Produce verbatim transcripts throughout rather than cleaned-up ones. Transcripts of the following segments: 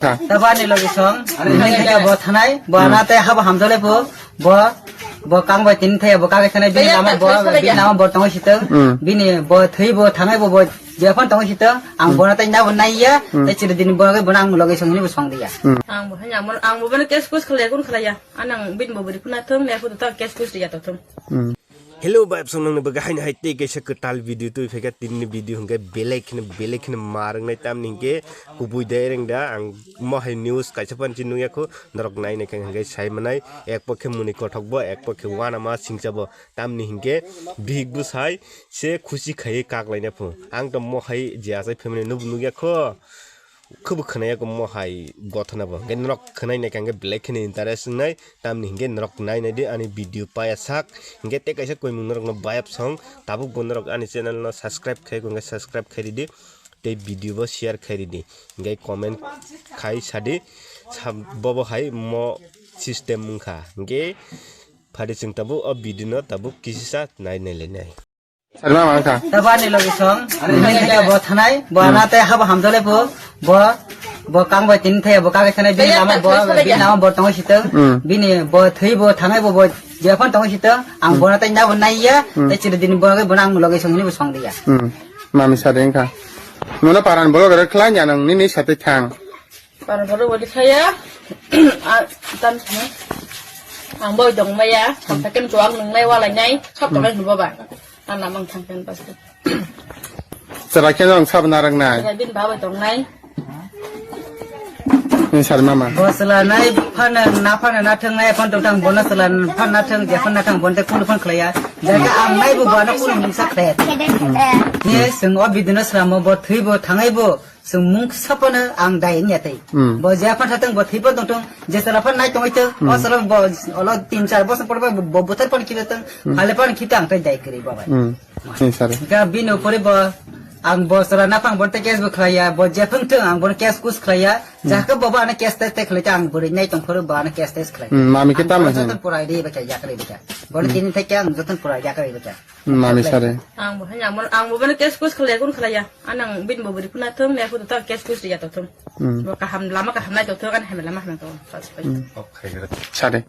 Tha. Tabo ani logi song, nini thaya bo thanai, bo ana tei habo hamjole bo, bo, bo kang bai tini thaya bo kage thanai, bini lama bo, bini lama bo tongo siteng, bini bo thwi bo thangai bo, bo jephon tongo siteng, ang bona tei nabo naiya, tei chiri dini bo age bona ang logi song hini bo song diya. Ang bo hanya, ang bo bana case kus khlai kun khlaiya, anang bini bo beri kuna thung, ne photo ta case kus diya to thung. Hello, bayap song nangni bagwi haino hai tei kaisa kwtal video twi phaikha. Tinini video hwnkhe belai kheno, belai kheno ma rwngnai, tamni hinkhe kubui dai rwngda ang mo hai news kaisa phan si nukya kho, norok nai nai khe hwnkhe sai manai, ek pokhe muni kothok bo, ek pokhe uanama singcha bo, tamni hinkhe bihik bwsai se khusi khaiwi kak laina phu. Ang to mo hai je achai family nubo nukya kho. Khubu khwnaya kho mo hai gothona bo. Hwnkhe norok khwnai nai kha hwnkhe belai kheno interest wngnai. Tamni hwnkhe norok nai nai di ani video paya sak. Hwnkhe tei kaisa koimung norokno bayap song. Tabuk bo norok ani channel no subscribe khai hwnkhe subscribe khai ridi. Tei video bo share khai ridi. Hwnkhe comment khai sadi. Sa-, bobo hai mo system wngkha. Hwnkhe phadi chwng tabuk o video no tabuk kisisa nai nai lai nai. Sari mama wngkha. Tabo ani logi song, nini thaya bo thanai, bo ana tei habo hamjole bo, bo, bo kang bai tini thaya bo kage thanai, bini lama bo, bini lama bo tongo siteng, bini bo thwi bo thangai bo, bo jephon tongo siteng, ang bona tei nabo naiya, tei chiri dini bo age bona ang logi song hini bo song diya. Mami sari wngkha. Nono paran bolok rok khlai ya nang nini sate thang. Para para wadi saya. Ah, tan sana. Ang boy dong maya, sampai kan chuang nung nai walai nai, sab tongai nuba ba. Ana mang thang kan pas. Chara khe nang sab narang nai. Bin baba dong nai. Ni sar mama. Bosla nai phana na phana na thang nai phon tong tang bona sala phana thang je phana thang bonte kun phon khlaya. Jaga ang nai bu bona kun mungsa khlaya. Ye sing o bidino sramo bo thwi bo thangai bo. Chwng mung saphano ang dai wngya tei. Bo je phano thang bo thwi phano tong thung, je sala phano nai tongwi thung, o sala bo olo tin char bosor por bo bo buthar phano khibi thung, phale phano khibi ang tei dai kwrwi babai. Ni sare. Ga bini upore bo ang bo sala naphang bo tei case bo khlaiya, bo je phang thung ang bo case kus khlaiya, jaka bo bo ano case tei tei khlai ang bo nai tong phuru bo ano case tei khlai. Mami khe tamo joton purai ri ba kya yakri ba kya. Bo tini thai kya ang joton purai yakri ba kya. Mami sare. Ang bo hanya, ang bo bana case kus khlai kun khlaiya. Anang bin bo beri kuna thung ne photo ta case kus ya to thung. Bo kaham lama kaham nai to thung an hem lama ham to. Sare.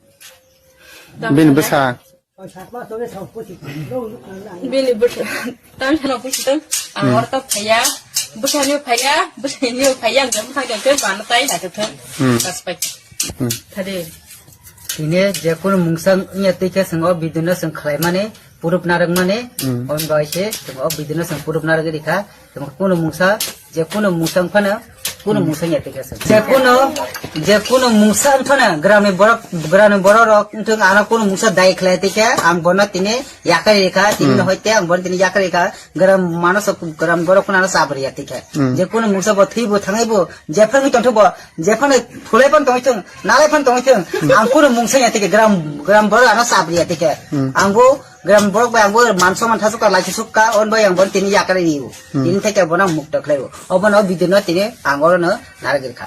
Bin bwsa. Bin bwsa. Tam sana kus thung. Ang or ta phaya. Bwsa ni phaya, bwsa ni phaya ang jam phaya ke bana tai na to thung. Pas pai. Thade. Tini je kunu mungsa nya tei khe swngo bidino swn khlai mani. Purup narwk mani, on bai se, o bidino song purup narwk rikha, tamo kuno mungsa, je kuno mungsa phano, kuno mungsa ya tei kasa. Je kuno, je kuno mungsa phano, gramni borok, gramni borok rok, wngthung ano kuno mungsa dai khlai tei khe, ang bono tini yakarwi rikha, tini no hoite ang bono tini yakarwi rikha, gram mano sok, gram borok phano ano sabri ya tei khe. Je kuno mungsa bo thwi bo thangai bo, je phano tongthu bo, je phano phulai phano tongwi thung, nalai phano tongwi thung, ang kuno mungsa ya tei khe, gram, gram borok ano sabri ya tei khe. Ang bo, Gram borok bai ang bo man soman thasuk ka, lai thasuk ka, on bai ang bo tini yakar rio. Tini theke bo nang mukta khlai o. Obo no video no tini ang oro no naragir kha.